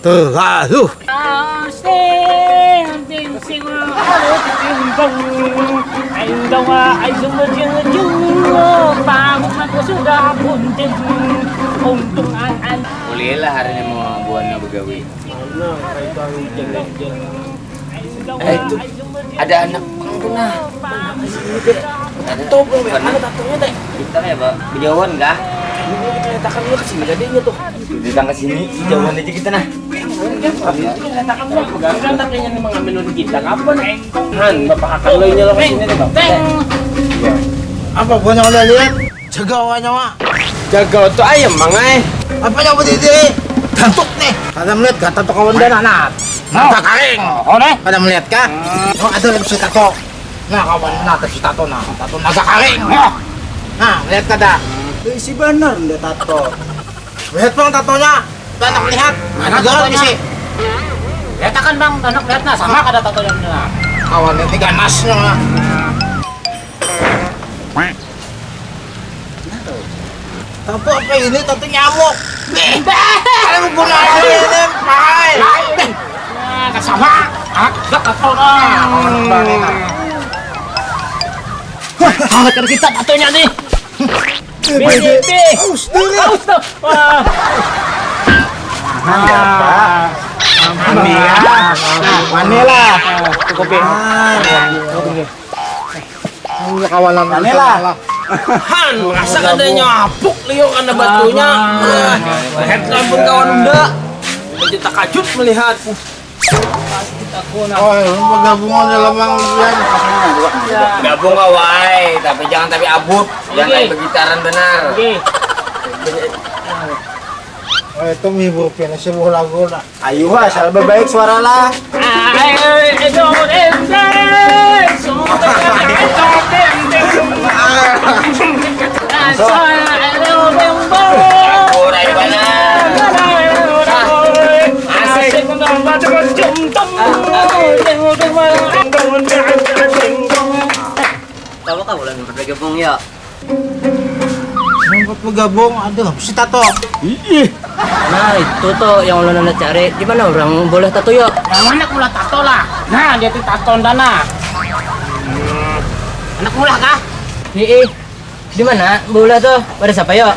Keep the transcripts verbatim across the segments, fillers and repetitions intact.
Terlalu. Ulih lah hari ini mau buannya begawi. Eh, itu ada anak pang tuh nah. Mana sih ini teh? Ada tuh belum ya? Mana tatonya teh? Kita ya, Pak. Bejauhan kah? Ini kita letakkan dulu ke sini tadinya tuh. Datang ke sini, jauhan aja kita nah. Letakkan dulu, pegang kan tatonya nih mengambil dari kita. Kapan? Han, bapak akan lo ini lo ke sini tuh, Bang. Apa buahnya udah lihat? Jaga awak nyawa. Jaga tuh ayam, Mang ai. Apa yang berdiri? Gantuk nih. Kada melihat gata tuh kawan dan anak. Mata karing. Oh, nih. Kada melihat kah? Oh, ada lagi si tato. Nah, kawan nah, ada si tato nah. Tato naga karing. Nah, lihat kada? Isi bener nda tato. Lihat bang tatonya. Kita anak lihat. Ada gak sih? Lihat kan bang, anak lihat nah sama kada tatonya nah. Kawan ini ganasnya. Tato apa ini? Tato nyamuk. Ada guna ini, mahal. Nah, sama. Anak juga tato nah. Anak kita tatonya nih. Bi, bi, bi. Aus dulu. Aus tuh. Wah. Tahan ya, Pak. Mani ya. Mani lah. Cukup ya. Ini kawanan Mani lah. Han, merasa kada nyapuk liu karena batunya. Head ampun kawan unda. Menjadi takajut melihat. Oh, bergabung ada lamang ujian. Gabung awai, tapi jangan tapi abut, jangan tapi begitaran benar. Oh, itu menghibur pian sebuah lagu lah. Ayo asal berbaik suara lah. Asik. Kamu kamu lah sempat bergabung ya. Sempat bergabung ada si tato. Ih. Nah itu tuh yang ulun hendak cari. Di mana orang boleh tato ya? Yang mana pula tato lah? Nah dia tuh tato dana. Anak mula kah? Ih. Di mana? Bola tuh. Pada siapa yo?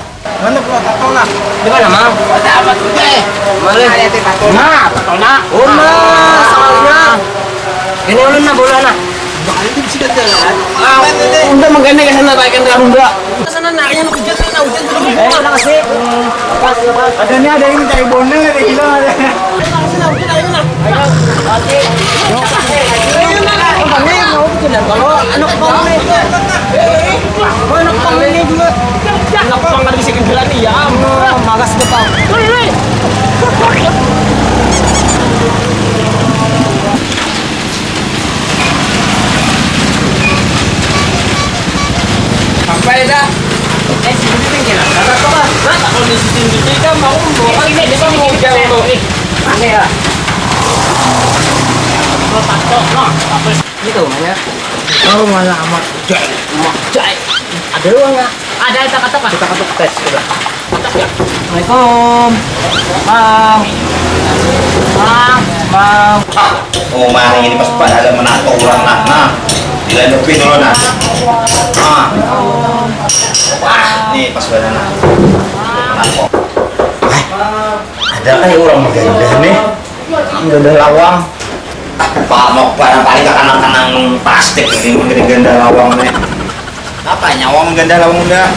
Mana bola tato lah? Di mana mang? Ada apa tuh deh? Mana? Ada tato. Nah, tato nak. Oh nah, soalnya. Ini ulun nah bola nah. Bakal itu bisa jalan. Ah, udah menggandeng ke sana baik kan udah. Sana nak yang hujan sana hujan terus. Eh, makasih. Ada nih ada ini cari bonel ada hilang ada. Sana hujan ayo nak. Ayo, oke. Ayo nak. Ayo nak. Ayo nak. Ayo nak. Ayo nak. Ayo nak. Ayo nak. Mana pang ini dua? Mana pang ada bisi kendaraan ya? Magas depan. Sampai dah. Eh, sini tinggi lah. Kata apa? Nah, kalau di sini tinggi kan mau bukan ini mau jalan tuh. Aneh lah. Lo takut, no. Apa? Itu namanya. Oh, mana amat. Jai. Jai. Ada uang nggak? Ada, ada kata apa? Kita kata tes sudah. Assalamualaikum. Mang. Mang, mang. Ah, oh, mang ini pas pada ada menato orang nak, nah. Bila lebih dulu nah. Ah. Wah, nih pas pada nah. Menato. Eh, ada kayak orang ganda nih. Ganda lawang. Pak mau pada paling kanang-kanang plastik ini menjadi ganda lawang nih. Apa nyawa mengganda lawang udah?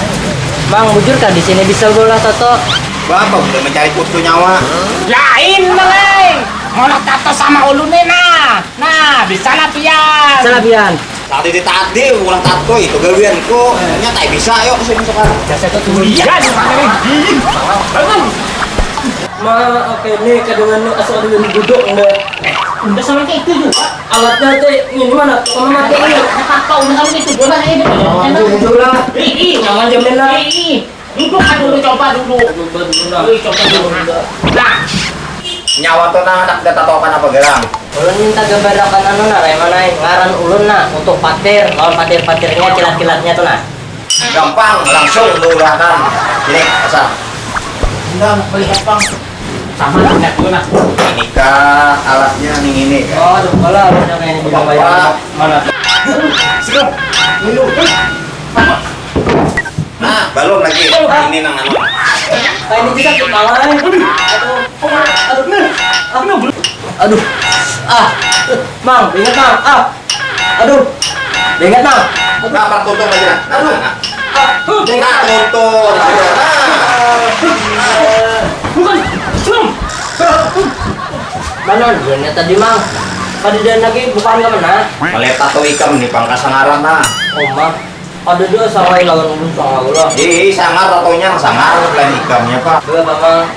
Mang, bujur kah di sini bisa bola tato? Bapak udah mencari putu nyawa. Lain, Mang, eh. Mau tato sama ulun nih, nah. Nah, bisa lah pian. Bisa lah pian. Tadi di tadi ulah tato itu gawianku. Nyata bisa, ayo ke sini sekarang. Jasa itu tulian. Bangun. Ma, oke nih kadangan nih asal ada yang duduk enggak? Eh, udah sama kayak itu juga. Alatnya teh ini mana? Sama mati ini. Apa udah sama kayak itu? Gua nanya itu. Aduh, udah lah. Ih, ih, nyaman jamin lah. Ih, ih. Duduk kan dulu, coba dulu. Coba dulu lah. Dulu, coba dulu. Nah. Nyawa tuh nah anak kita tahu apa garang? Ulun minta gambarakan anu nah, Raiman ai. Ngaran ulun nah, Utuh Patir, lawan patir-patirnya, kilat-kilatnya tuh nah. Gampang, langsung diulahkan. Ini asal. Enggak, balik gampang. Aman, banyak dulu nah. Ini kah alatnya nih, ini kah? Oh, aduh, kalau alatnya kayak ini, belum bayar. Mana? Sekarang. Ini. Nah, belum lagi. Ini nang anu. Kayak ini bisa kita malah. Aduh. Aduh. Aduh. Ah. Mang, ingat, Mang. Ah. Aduh. Ingat, Mang. Nah, Pak, tutup aja. Aduh. Ah. Ingat. Nah, tutup aja. Nah. Bukan. Belum. Mana duitnya tadi, Mang? Kada ada lagi, bukan ke mana? Melihat tato ikam nih, pangkasangaran nah. Oh, Mang. Ada dua sawai lawan ulun, sangar ulah. Ih, sangar tatonya, sangar lain ikamnya, Pak. Dua, Mang.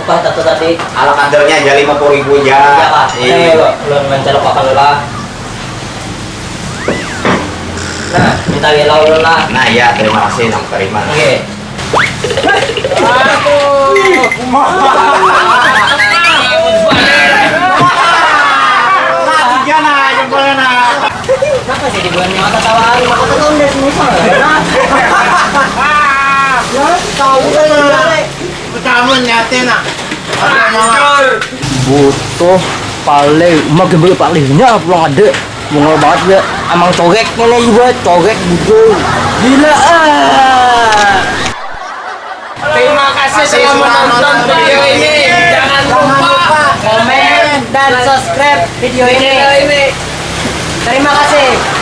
Upah tato tadi. Ala kadarnya aja lima puluh ribu aja. Ya, Pak. Iya. Ayo, ulun mencari pakan lah. Nah, minta gila ulun lah. Nah, ya, terima kasih nang terima. Oke. Aduh. Nah, tiga nah, jempolnya nah. Kenapa sih dibuat mata tawaan? Mata tuh udah sini sama. Ya, tahu kan. Kamu nyatin nah. Butuh paling, mah gembel palingnya pulang ada. Mungol banget ya. Emang cogek ini juga, cogek butuh. Gila ah. Terima kasih telah menonton video ini. Jangan lupa komen dan subscribe video ini. Terima kasih.